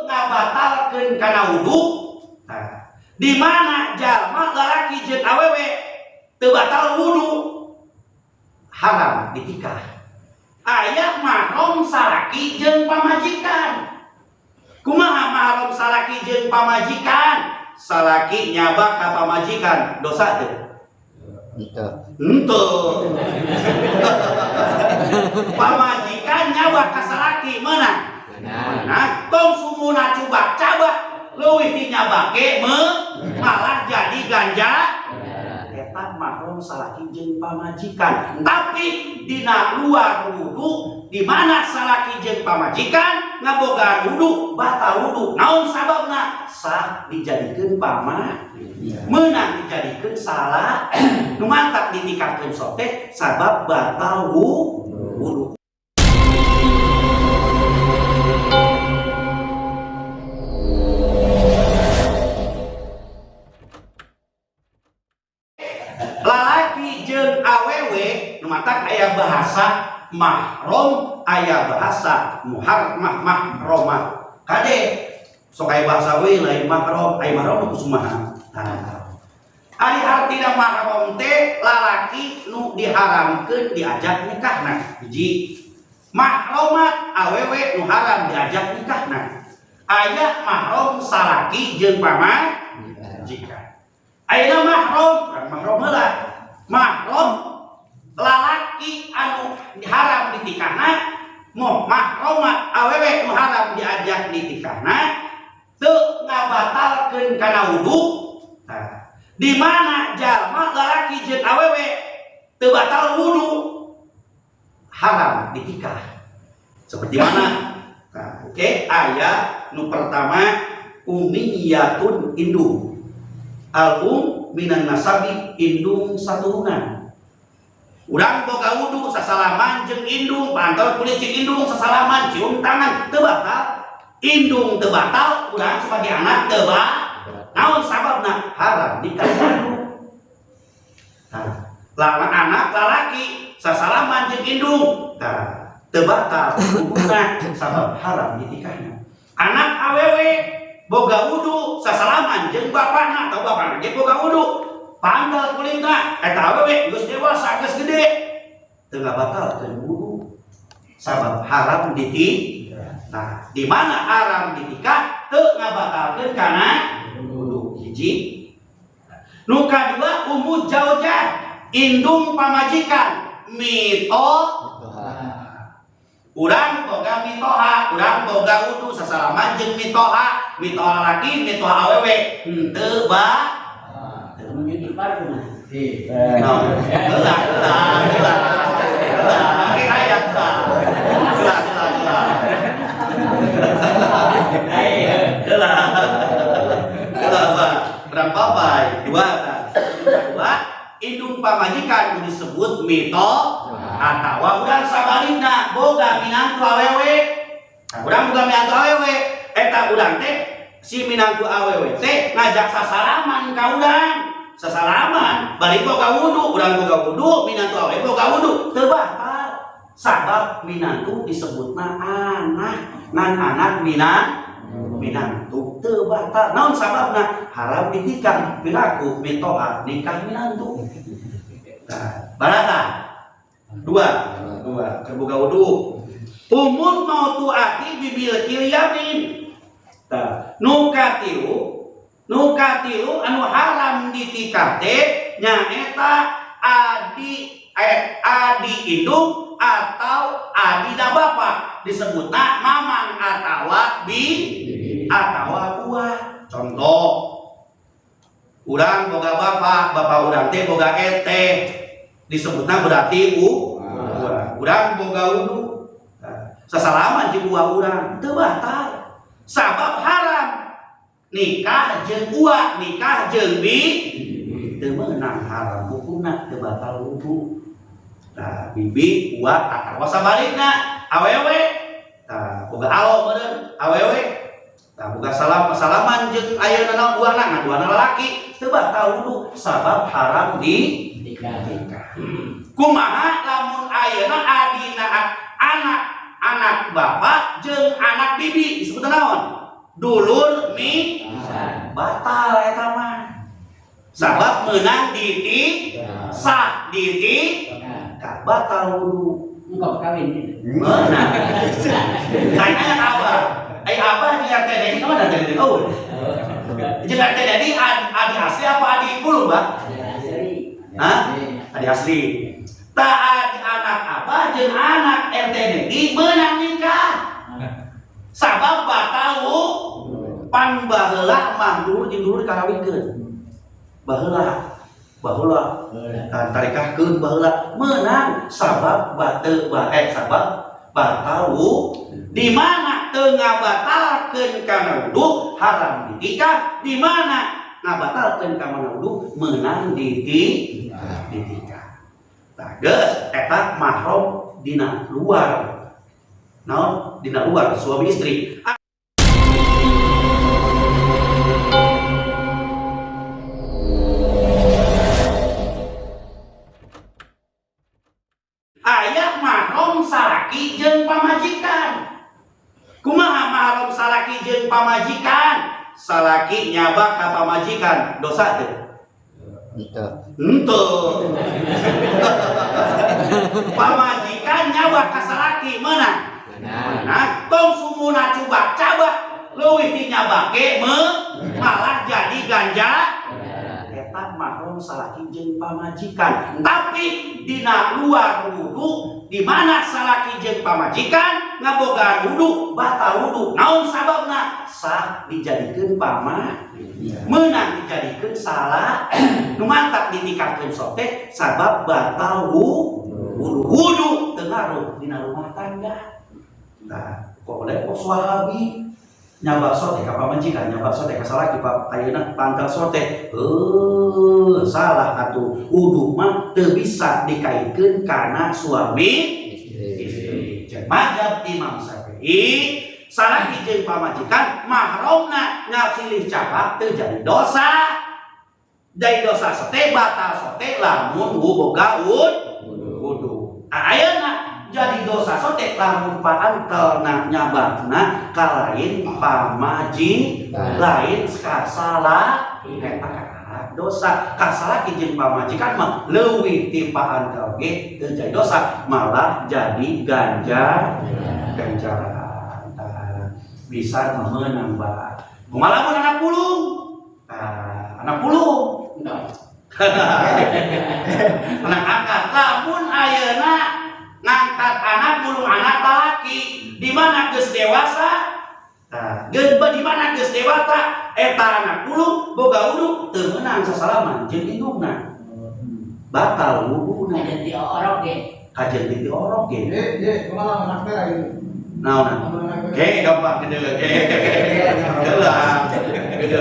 teu ngabatalkeun kana wudu. Nah, di mana jalma lalaki jeung awewe teu batal wudu, haram ditikah. Aya mahram salaki jeung pamajikan. Kumaha mahram salaki jeung pamajikan? Salaki nyabak ka pamajikan, dosa teu? Henteu. Henteu. Pamajikan nyabak ka salaki meunang? Nah, tong sumuna cubak cabak leuwih ti nyabak ge malah jadi ganja. Eta mahram salaki jeung pamajikan. Tapi dina luar wudu, di mana salaki jeung pamajikan ngabogaan wudu, batal wudu. Naon sababna? Sah dijadikeun meunang dijadikeun salah, nu mantap ditikahkeun sok teh sabab batal wudu. Lalaki jeung awewe nu matak aya bahasa mahram, aya bahasa muharmah mahromah. Kade sok aya bahasa we lain mahram, aya mahram nu kumaha? Tah. Ari artina mahram teh lalaki nu diharamkeun diajak nikahna. Hiji. Mahromat awewe nu haram diajak nikahna. Aya mahram salaki jeung pamajikan. Ayeuna mahram, mahram heula. Mahram lalaki anu haram ditikahna, moh mahromat awewe nu haram diajak ditikahna teu ngabatalkeun kana wudu. Tah, di mana jalma lalaki jeung awewe teu batal wudu, haram ditikah. Seperti mana? Nah, oke, aya nu pertama umiyatun indung. Al-um minan nasabi indung saturunan. Urang boga wudu sasalaman jeung indung, pantol kulit jeung indung sasalaman, cium tangan teu batal. Indung teu batal, urang sebagai anak teu batal. Naon sababna? Haram nikah indung. Tah, lala anak lalaki sasalaman jeung indung, tah teu batal wuduna sabab haram ditikahna. Anak awewe boga wudu sasalaman jeung bapana atau bapana ge boga wudu, panggal kulitna eta awewe geus dewasa geus gede teu ngabatalkeun wudu sabab haram ditikah. Nah, di mana haram ditikah teu ngabatalkeun kana wudu. Hiji. Nu kadua ummu jaujah indung pamajikan mito. Urang boga mitoha, urang boga wudu sasalaman jeung mitoha, mitoha lalaki, mitoha awewe, henteu ba. Mun ipar kumaha? Naon? Heula, heula, heula. Heula, ke aya heula. Heula, heula, heula. Heula. Heula, Pak. Urang papai, dua tah. Dua, indung pamajikan disebut mito atawa urang sabalina boga minantu awewe. Nah, urang boga minantu awewe, eta urang teh si minantu awewe teh ngajak sasalaman ka urang. Sasalaman, balik boga wudu, urang boga wudu, minantu awewe boga wudu, teu batal. Sabab minantu disebutna anak, ngan anak minantu teu batal. Naon sababna? Haram ditikah, piraku mitoha nikah minantu. Nah, barata. Dua, dua, terbuka wudu. Umur mautuati bibil kiliyamin. Tah, nu katilu anu haram ditikah teh nyaeta adi adi indung atau adina bapak, disebutna mamang atawa bi atawa buah. Contoh, urang boga bapak, bapak urang teh boga ete, disebutna berarti urang boga wudu. Sasalaman jeung uwa urang teu batal sabab haram nikah jeung uwa, nikah jeung bi teu meunang, haram hukumna, teu batal wudu. Tah, bibi uwa atawa sabalikna awewe, tah boga alo meureun awewe, tah boga salam salaman jeung ayeuna naon uwana, ngaduana lalaki teu batal wudu sabab haram di nikah. Kumaha lamun ayeuna adina anak anak bapak jeung anak bibi disebut naon? Dulur mi batal eta mah. Sabab meunang diti sah diti batal wudu. Engkau kawin gitu. Meunang. Tanya ka abah. Ai abah jeung RT Dedi ka mana tadi? Oh. Jeung RT Dedi adi asli apa adi pulung, Bah? Asli. Hah? Adi asli. Tak adi anak abah jeung anak RT Dedi meunang nikah. Sabab batal pan baheula mah dulu jeung dulur dikawinkeun. Baheula. Baheula tarikahkeun baheula meunang sabab bate bae sabab batal di mana teu ngabatalkeun kana wudu haram ditikah, di mana ngabatalkeun kana wudu meunang ditikah. Tah geus eta mahram dina luar. Naon dina luar suami istri. Aya mahram salaki jeung pamajikan. Kumaha mahram salaki jeung pamajikan? Salaki nyabak ka pamajikan, dosa teu? Henteu. Henteu. Pamajikan nyabak ka salaki meunang? Meunang. Tong sumuna cubak cabak leuwih ti nyabak ge malah jadi ganja. Eta mahram salaki jeung pamajikan. Tapi dina luar wudu di mana salaki jeung pamajikan ngabogaan wudu batal wudu. Naon sababna? Sah dijadikeun pama meunang dijadikeun salah nu mantap ditikahkeun sote sabab batal wudu. Wudu teu ngaruh dina rumah tangga. Nah, kok oleh kok suami nyabak sote ka pamajikan, nyabak sote ka salaki, pak ayeuna pantal sote. Salah atuh. Wudu mah teu bisa dikaitkeun kana suami istri. Jeung mazhab Imam Syafi'i, salaki jeung pamajikan mahramna ngasilih cabak teu jadi dosa. Jadi dosa sote batal sote lamun boga wudu. Ayeuna jadi dosa sote lamun paantelna nyabakna kalain pamaji lain kasalah eta kakara dosa. Kasalaki jeung pamajikan mah leuwih ti paantel ge teu jadi dosa malah jadi ganjaran. Bisa meunang bae. Kumaha lamun anak pulung? Tah, anak pulung. Anak angkat lamun ayeuna ngangkat anak mulung anak lalaki di mana geus dewasa? Tah, geus di mana geus dewasa eta anak mulung boga wudu teu meunang sasalaman jeung indungna. Batal wuduna. Kajeun ti orok ge. Kajeun ti orok ge. Ye, kumaha anak teh ieu? Naon? Ge gampang gede ge. Gede. Gede.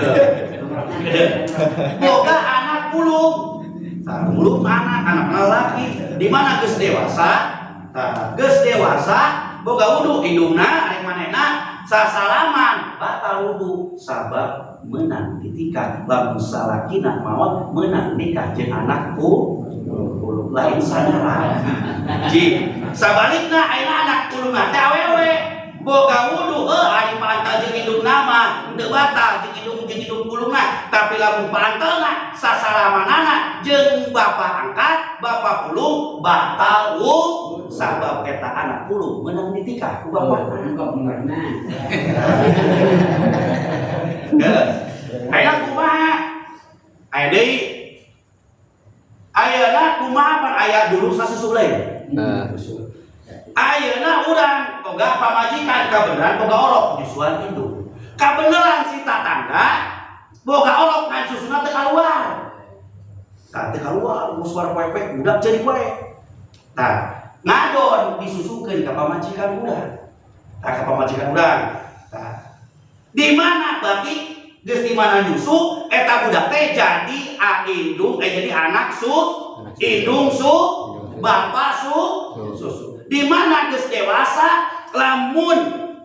Gede. Boga anak mulung. Tah, mulung anak lalaki di mana geus dewasa? Tah, geus dewasa boga wudu indungna arek manehna sasalaman batal wudu sabab meunang ditikah lamun salakina maot meunang nikah jeung anak pulung lain sadara. Ji, sabalikna ayeuna anak pulungan teh awewe boga wudu heuh ari paantel jeung indungna mah teu batal jeung indung pulungna tapi lamun paantelna sasalamanana jeung bapa angkat bapa pulung batal wudu sabab eta anak pulung meunang ditikah ku bapana. Engkau benerna. Geus. Ayeuna kumaha? Aya deui. Ayeuna kumaha pan aya dulu sasusu lain. Ayeuna urang boga pamajikan kabeneran boga orok nyusuan indung. Kabeneran si tatangga boga orok ngan susuna teu kaluar. Tah teu kaluar musuh poe-poe budak ceurik wae. Tah ngadon disusukeun ka pamajikan urang. Tah ka pamajikan urang. Tah di mana berarti geus di mana nyusu eta budak teh jadi indung jadi anak su indung su bapak su susu. Di mana geus dewasa lamun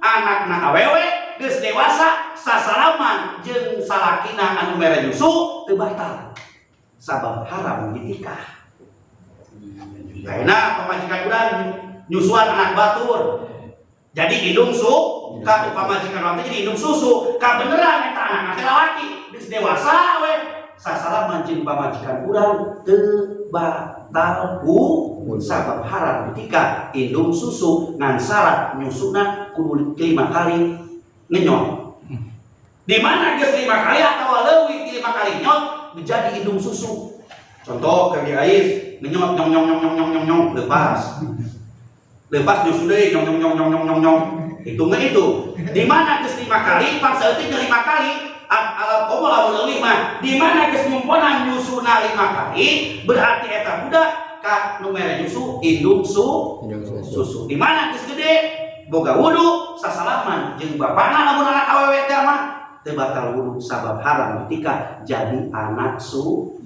anakna awewe geus dewasa sasalaman jeung salakina anu mere nyusu teu batal sabab haram ditikah. Ayeuna pamajikan urang nyusuan anak batur jadi indung su Ka pamajikan urang teh jadi indung susu. Kabeneran eta anak teh lalaki, geus dewasa we. Sasalaman jeung pamajikan urang teu batal wudu, sabab haram ketika indung susu, ngan syarat nyusuna kudu 5 kali ngenyot. Di mana geus 5 kali atau leuwih ti 5 kali nyot menjadi indung susu. Contoh ke Ais ngenyot nyong nyong nyong nyong nyong nyong nyong, lepas. Lepas nyusu deui nyong nyong nyong nyong nyong nyong nyong. Hitung itu. Di mana geus 5 kali, paksa eutik 5 kali, alam komo lamun leuwih mah. Di mana geus nyumponan nyusuna 5 kali, berarti eta budak ka nu mere nyusu indung Indung susu. Susu. Di mana geus gede boga wudu, sasalaman jeung bapana, lamun anak awewe teh mah teu batal wudu, sabab haram ketika jadi anak susu.